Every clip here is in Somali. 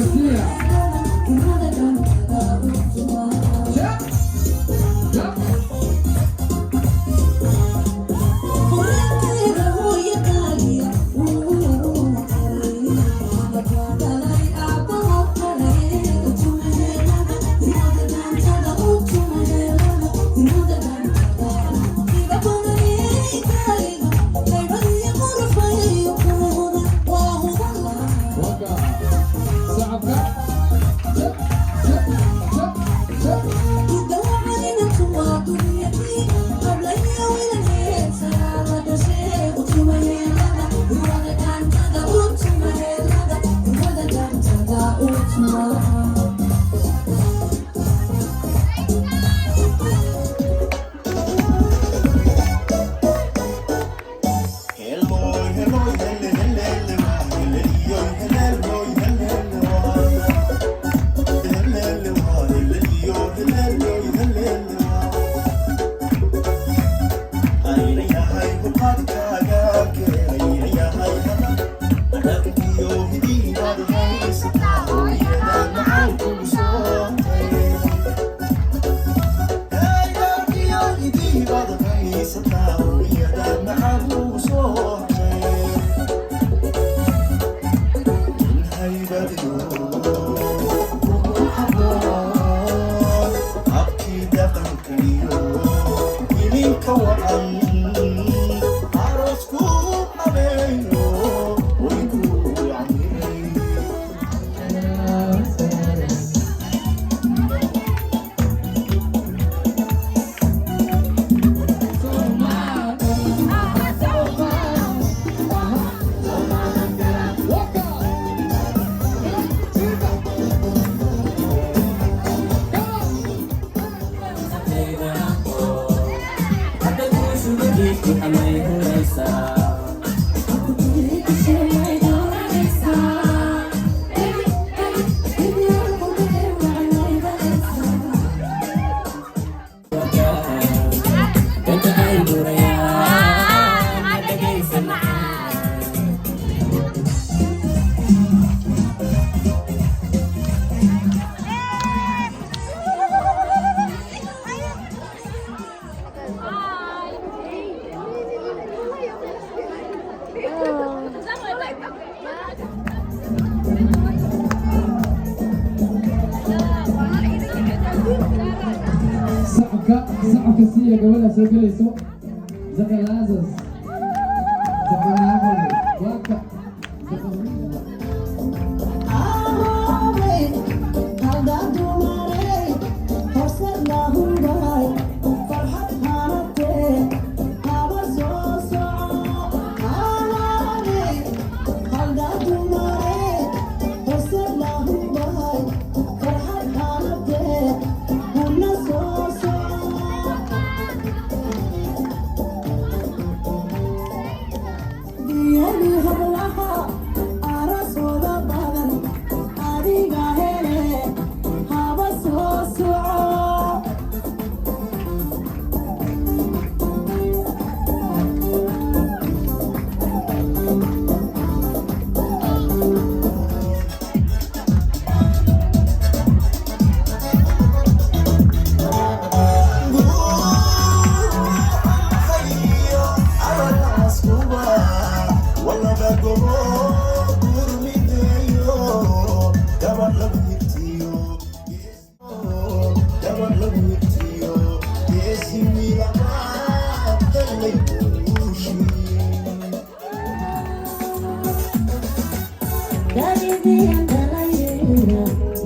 Sacabka siiya. Jab jab. Waka sacabka, jab jab jab jab. Hello, hello, hele, hele, hele, hele, yo, hele, hele, hele, hele, yo, hele, hele, aynayahay huqadkaaga keenayahay dhaqankiyo hidihibaad haysataa, hooyada macaan kugu soontay, dhaqankiyo hidihibaad haysataa, hooyada macaan kugu soontay, in haybadiyo kugu haboon, habkii dhaqanka iyo ilinka wacan aroos ku habeeyo way ku camiray. Waka jiba. Come on. Hadda guushubagiiku amay huraysaa. Danta ay burayaan ha dhegaysan macaan. Sacabka, sacabka siiya gabadha soo gelayso, Zakalazas Zakalazas. Waka.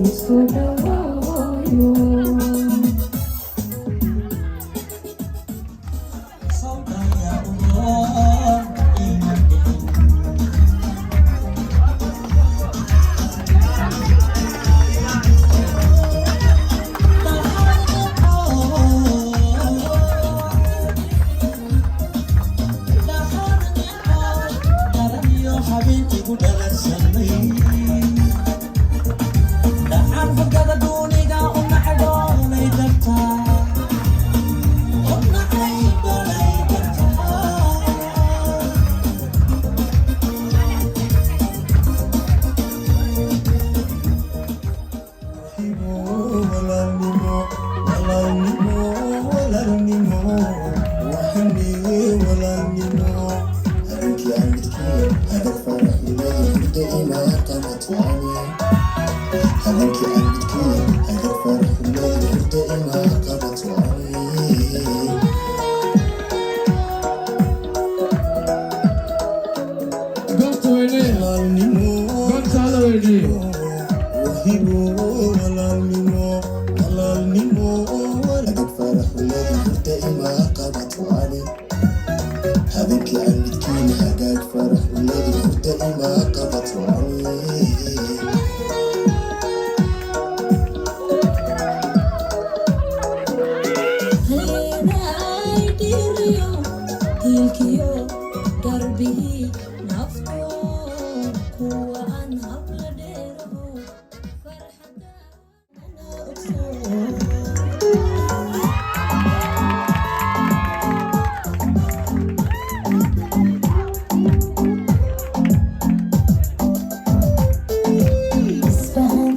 Isku dhawayo. Kuwa aan habla dheeraho farxadda anaa ogsoon. Isfahan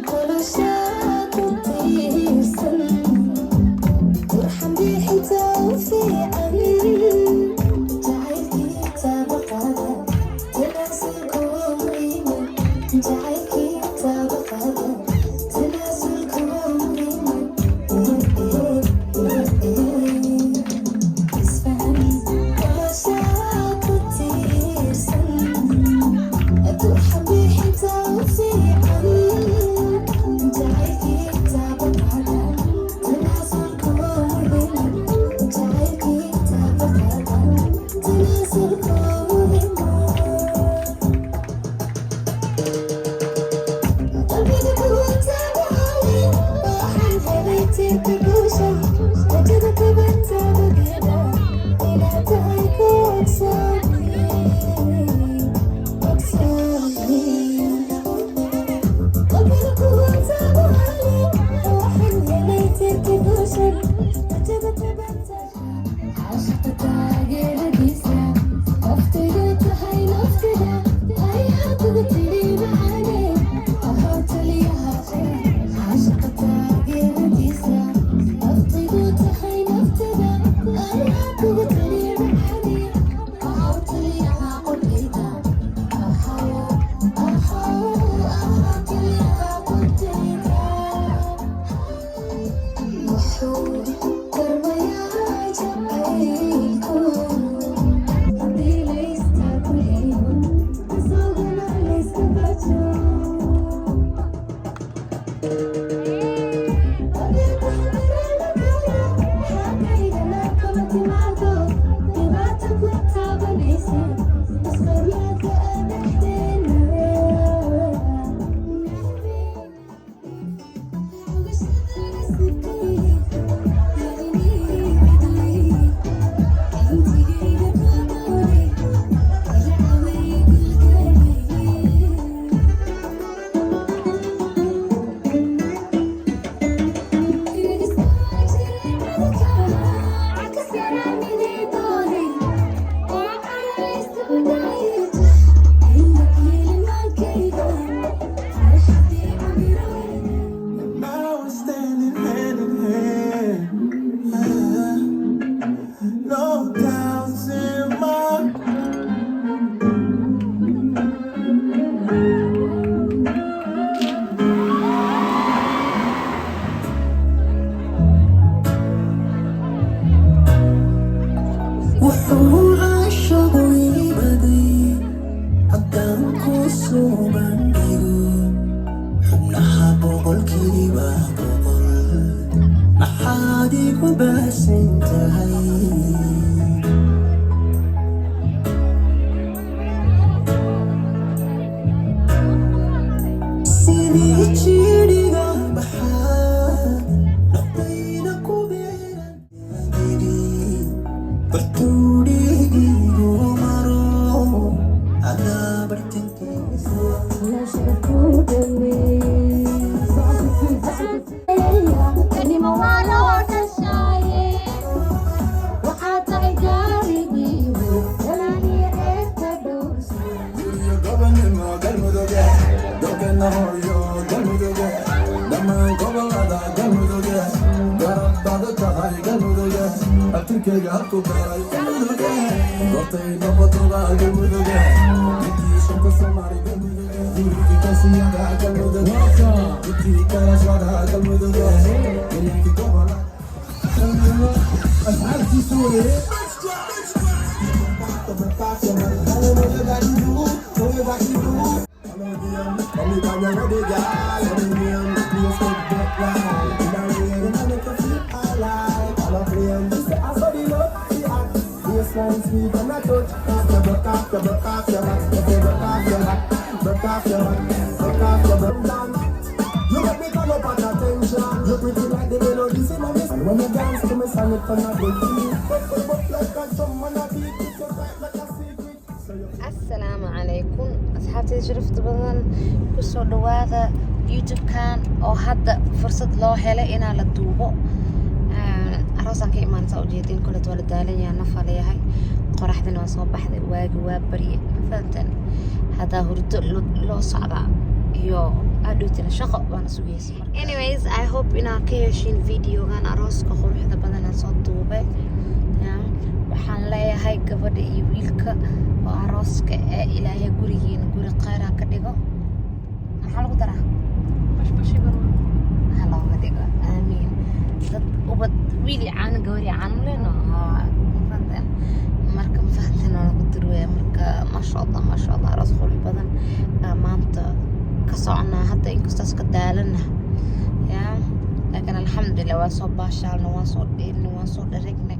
nolosha ku tiirsan, turxan bixinta u fiican, jacaylkii taabaqada tanaasulku waa muhiima, jacaylkii taabaqada tanaasulku waa muhiima. Isfahan nolosha ku tiirsan, turxan bixinta u fiican, jacaylkii taabaqada tanaasulku waa muhiima, jacaylkii taabaqada tanaasulku waa muhiima. Qalbiga kugu taabacay, waxaan helay tiirka guusha, rajada tabantaabadida inaad tahay ku ogsooni, ogsooni. Qalbiga kugu taabacay, waxaan helay tiirka guusha, rajada tabanta. Caashaqa taageeradiisa naftayda tahay, naftida ayaa kugu tiri macaane, ahaa taliyaha. Caashaqa taageeradiisa naftaydu tahay, naftida ayaa kugu tiri macaane, ahaa taliyaha qolkayda, ahaa, ahaa, ahaa taliyaha qolkayda. Wuxuu karmayaa jacaylku haddii laystakuleeyo, isaguna layska bajo. Xaqaygana kama timaado dhibaato ku taabanaysa isqaryaadka dhexdeena. Intigayga ku doonay ila away gulkaaligii. Now we're standing hand in hand. No doubts in my. Wuxuu caashagu iibaday haddaan kuu soo bandhigo xubnaha 100%, maxaad igu baasan tahay? Sidii jidhiga baxaa naftayda ku beeran, bartuudhigiigu maro adaa bartankiisa. Nimo waa loo dhashaaye, waxaa tahay gaarigii galaaniya ceebta dhowrsa. Gobolnimo Galmuduge, dalkeena hooyo Galmuduge, dhammaan gobolada Galmuduge, garabbaad tahay Galmuduge, abtirkeyga halku beeray Galmuduge, goortay noqotoba Galmuduge, midkii shanta Soomaali Galmuduge, guurkii kasiyada Galmuduge, midkii karashada Galmuduge, milyankii gobola. Asxaabtiisa weeye. You make me turn up at attention. You pretty like the melodies in my mix. And when you dance to me song, it turn up the key. But like a drum and a beat, it's your right like a secret. So you Asalaamu calaykum. Calaykum, asxaabtayda sharafta badan. Kusoo dhawaada YouTube-kan oo hadda fursad loo helay inaa la duubo. Aroosaan ka imaanaysaa, ujeedin kolet waa la daalan yahay, nafaa leeyahay, qoraxdina waa soo baxday, waagi waa barye, ma fahanteen? Haddaa hurdo loo socdaa iyo adhowtina shaqo waana sugaysa. Anyways, I hope inaad ka heshiin videogan arooska quruxda badan aan soo duubay. Yeah. Waxaan leeyahay gabadha iyo wiilka oo arooska ee, Ilaahay gurigiina guri kheyr ha ka dhigo. Maxaa lagu daraa? Ha looga dhigo, aamiin. Dad ubad, wiil iyo caano, gabar iyo caano leno. Haa, ma fahanteen? Marka ma fahanteen, waa lagu durwaya. Marka maasha Allah, maasha Allah, aroos qurux badan baa maanta ka soconaa hadda, inkastoos ka daalana ya, laakiin alxamdulilah, waa soo baashaalna, waan soo dheelna, waan soo dharegnay.